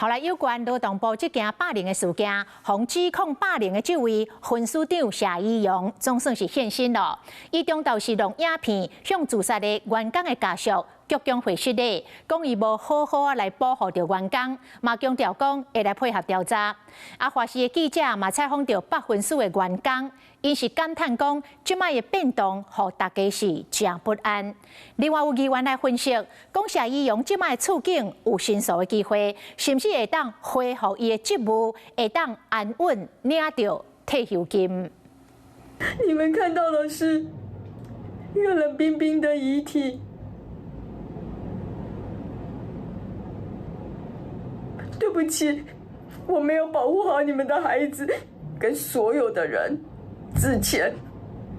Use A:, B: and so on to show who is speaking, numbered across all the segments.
A: 後來有關勞動部這件霸凌的事件，予指控霸凌的這位分署長謝宜容總算是現身咯。伊中晝是用影片向自殺的員工的家屬鞠躬回失禮，講伊無好好仔來保護著員工，嘛強調講會來配合調查。啊，華視的記者嘛採訪著北分署的員工，𪜶是感嘆講，這擺的變動，予大家是誠不安。另外有議員來分析，講謝宜容這擺的處境有申訴的機會，甚至會當恢復伊的職務，會當安穩領著退休金。
B: 你們看到的是一個冷冰冰的遺體。對不起，我沒有保護好你們的孩子，跟所有的人致歉，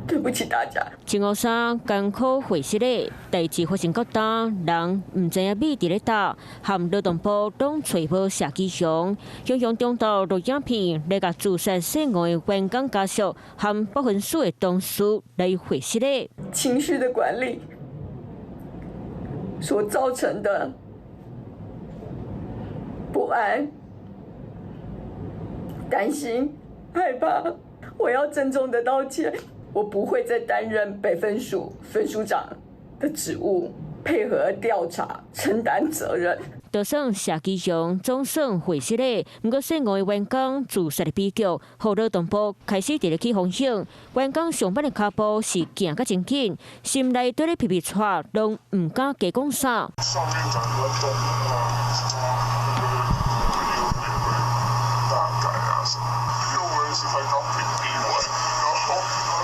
B: 對不起大家。
C: 穿烏衫艱苦會失禮，代誌發生閣焦，人毋知影覕佇咧佗，和勞動部攏揣無謝宜容，雄雄中晝錄影片來共自殺身亡的員工家屬和北分署的同事來會失禮。
B: 情緒的管理所造成的不安、擔心、害怕，我要鄭重的道歉。我不會再擔任北分署分署長的職務，配合調查，承擔責任。
C: 就算謝宜容總算會失禮，毋過身亡的員工自殺的悲劇，予勞動部開始佇咧起風險。員工上班的跤步是行甲真緊，心內對咧皮皮掣，攏毋敢加講啥。
D: 上面長官動的話，大改啊什麼，因為我也是才剛評比完，然後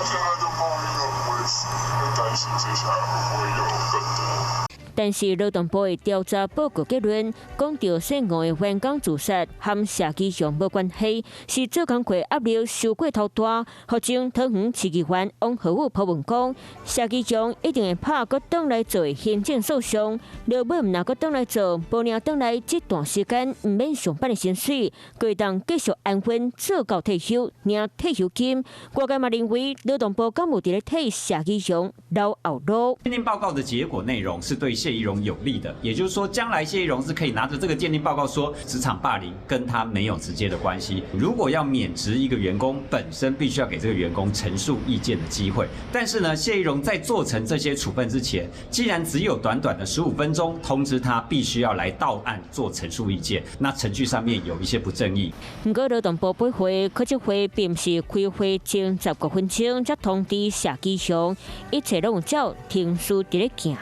D: 現在就冒一個，我也是會擔心接下來會不會有更多。
C: 但是勞動部的調查報告結論，講著身亡的員工自殺和謝宜容無關係，是做工課壓力傷過頭大。予前桃園市議員王浩宇鋪文講，謝宜容一定會拍閣轉來做行政訴訟，老尾毋若閣轉來做，無領轉來這段時間毋免上班的薪水，會當繼續安分做到退休，領退休金。外界嘛認為勞動部敢有佇咧替謝宜容留後路。
E: 鑑定報告的結果內容是對謝宜容有利的，也就是說，將來謝宜容是可以拿着這個鑑定報告說，職場霸凌跟他沒有直接的關係。如果要免職一個員工，本身必須要給這個員工陳述意見的機會。但是呢，謝宜容在做成這些處分之前，既然只有短短的15分鐘通知他必須要來到案做陳述意見，那程序上面有一些不正義。
C: 毋過勞動部八會，可這會並毋是開會前10多分鐘才通知謝宜容，一切攏有照程序佇咧行。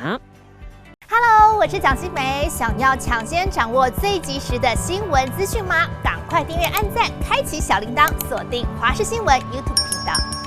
F: Hello，我是蔣新梅。想要搶先掌握最及時的新聞資訊嗎？趕快訂閱、按讚、開啟小鈴鐺，鎖定華視新聞 YouTube 頻道。